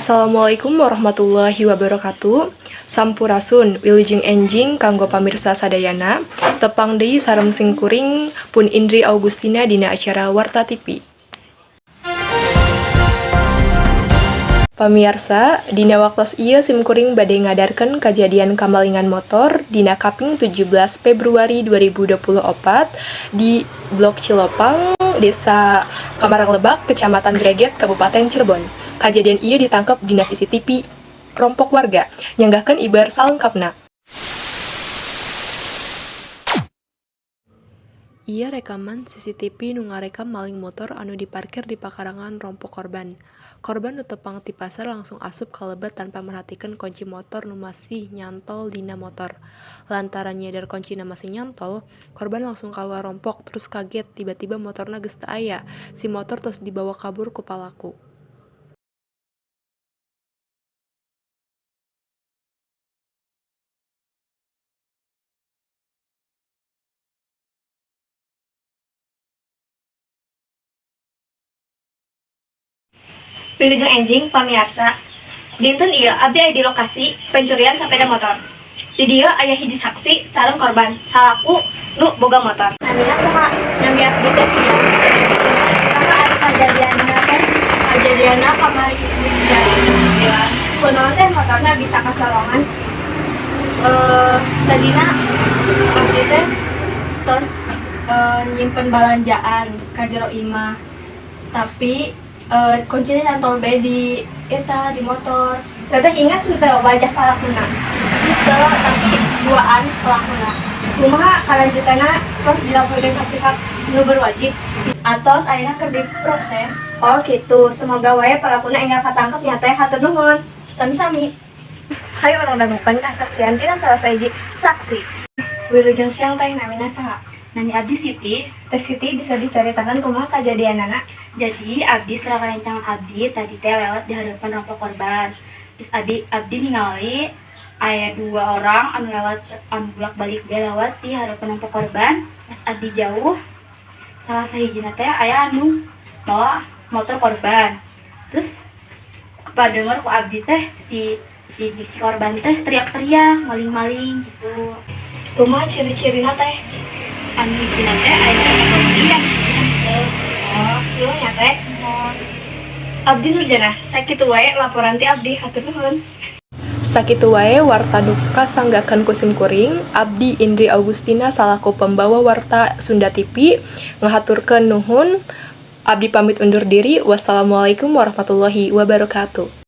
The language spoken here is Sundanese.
Assalamualaikum warahmatullahi wabarakatuh. Sampurasun, wilujeng enjing kanggo pamirsa sadayana. Tepang deui sareng simkuring pun Indri Augustina dina acara Warta TV. Pamiarsa, dina waktos ieu simkuring bade ngadarkeun kajadian kamalingan motor dina kaping 17 Februari 2024 di Blok Cilopang, Desa Kamarang Lebak, Kecamatan Greget, Kabupaten Cirebon. Kajadian ieu ditangkep dina CCTV rompok warga. Nyanggakeun ibar salengkapna. Ieu rekaman CCTV nu ngarekam maling motor anu diparkir di pakarangan rompok korban. Korban nu tepang ti pasar langsung asup ka lebet tanpa merhatikeun kunci motor nu masih nyantol dina motor. Lantaran nyadar kuncina masih nyantol, korban langsung kaluar rompok terus kaget tiba-tiba motorna geus teu aya. Si motor tos dibawa kabur ku palaku. Wilujeng enjing pamiarsa. Dinten ieu abdi aya di lokasi pencurian sepeda motor. Di dieu aya hiji saksi sareng korban salaku nu boga motor. Namina saha? Nami abdi teh Tia. Saha ari kajadianna teh? Kajadianna kamari isuk jam 9. Kunaon teh motorna bisa kacolongan? Tadina abdi teh tos nyimpen balanjaan ka jero imah. Tapi kuncinya nyantol bae di eta di motor. Teteh ingat henteu wajah palakuna? Henteu, tapi duaan pelakuna. Kumaha kalanjutanna, tos dilaporkeun ka pihak nu berwajib? Atos, ayeuna keur diproses. Oh gitu, semoga wae palakuna enggal katangkep nya, Teh. Hatur nuhun. Sami-sami. Hayu urang dangukeun kasaksian tina salah sahiji saksi. Wilujeng siang, Teh, namina saha? Nami abdi Siti. Teh Siti, bisa diceritakan kumaha kajadianana? Jadi abdi sareng rencangan abdi tadi teh lewat di hadapan rompok korban. Terus abdi ningali aya dua orang anu lewat, anu bolak balik be lewat di hadapan rompok korban. Pas abdi jauh, salah sahijina teh aya anu bawa motor korban. Terus kadenger ku abdi teh si si si korban teh teriak-teriak maling-maling gitu. Kumaha ciri-cirina, Teh? Anu hijina teh aya fotokopi, yang hijina henteu. Oh, nuhun ya, Teh. Abdi Nurjana, sakitu wae laporan ti abdi, hatur nuhun. Sakitu wae warta nu kasanggakeun ku simkuring, Abdi Indri Augustina salaku pembawa warta Sunda TV ngahaturkeun nuhun. Abdi pamit undur diri. Wassalamualaikum warahmatullahi wabarakatuh.